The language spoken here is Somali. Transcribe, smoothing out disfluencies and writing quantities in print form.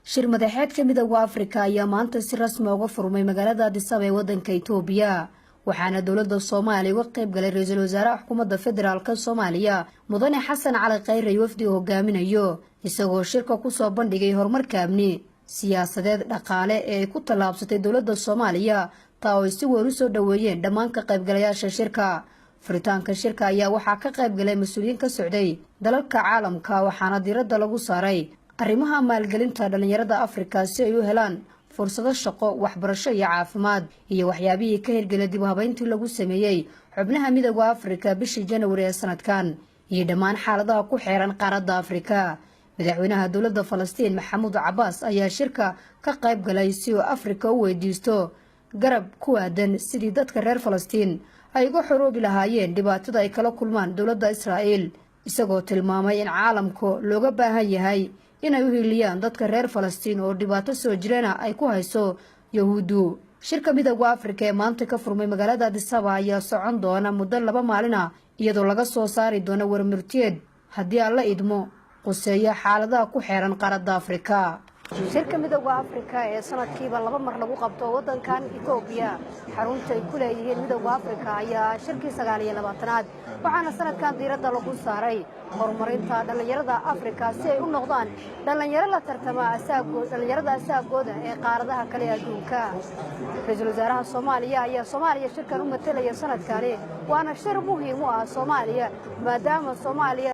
Shir madaxeedka Midowga Afrika ayaa maanta si rasmi uga furmay magaalada Addis Ababa ee wadanka Itoobiya, waxaana dowladda Soomaaliya uga qayb galay ra-iisul wasaaraha xukuumadda federaalka Soomaaliya, Mudane Xasan Cali Khayre, iyo wafdi uu hogaaminayo, isagoo shirka kusoo bandhigay horumarka amni, siyaasadeed, dhaqaale ee ay ku tallaabsatay dowladda Soomaaliya, taa oo ay si weyn u soo dhoweeyeen dhammaan ka qaybgalayaasha shirka. Furitaanka shirka ayaa waxaa ka qayb galay mas-uuliyiin ka socday dalalka caalamka, waxaana diiradda lagu saaray arrimaha maalgelinta dhallinyarada Afrika si ay u helaan fursado shaqo, waxbarasho iyo caafimaad, iyo waxyaabihii ka hirgelay dib u habeyntii lagu sameeyey xubnaha Midowga Afrika bishii Janawari ee sanadkan, iyo dhammaan xaaladaha ku xeeran qaaradda Afrika. Madaxweynaha dowladda Falastiin, Maxamuud Cabaas, ayaa shirka ka qayb galay si uu Afrika u weydiisto garab ku aadan sidii dadka reer Falastiin ay uga xoroobi lahaayeen dhibaatada ay kala kulmaan dowladda Israa'iil, isagoo tilmaamay in caalamku looga baahan yahay inay u hiiliyaan dadka reer Falastiin oo dhibaato soo jireena ay ku hayso Yahuuddu. Shirka Midowga Afrika ee maanta ka furmay magaalada Addis Ababa ayaa socon doona muddo 2 maalin ah, iyadoo laga soo saari doono warmurtiyeed, haddii Alla idmo, quseeya xaaladaha ku xeeran qaaradda Afrika. Shirka Midowga Afrika ee sanadkiiba laba mar lagu qabto waddankan Itoobiya, xarunta ay ku leeyihiin Midowga Afrika, ayaa shirkii 29aad, waxaana sanadkan diiradda lagu saaray horumarinta dhallinyarada Afrika si ay u noqdaan dhallinyaro la tartama dhallinyarada asaagooda ee qaaradaha kale ee adduunka. Ra-iisul wasaaraha Soomaaliya ayaa Soomaaliya shirkan u matelaya sanadkani, waana shir muhiim u ah Soomaaliya maadaama Soomaaliya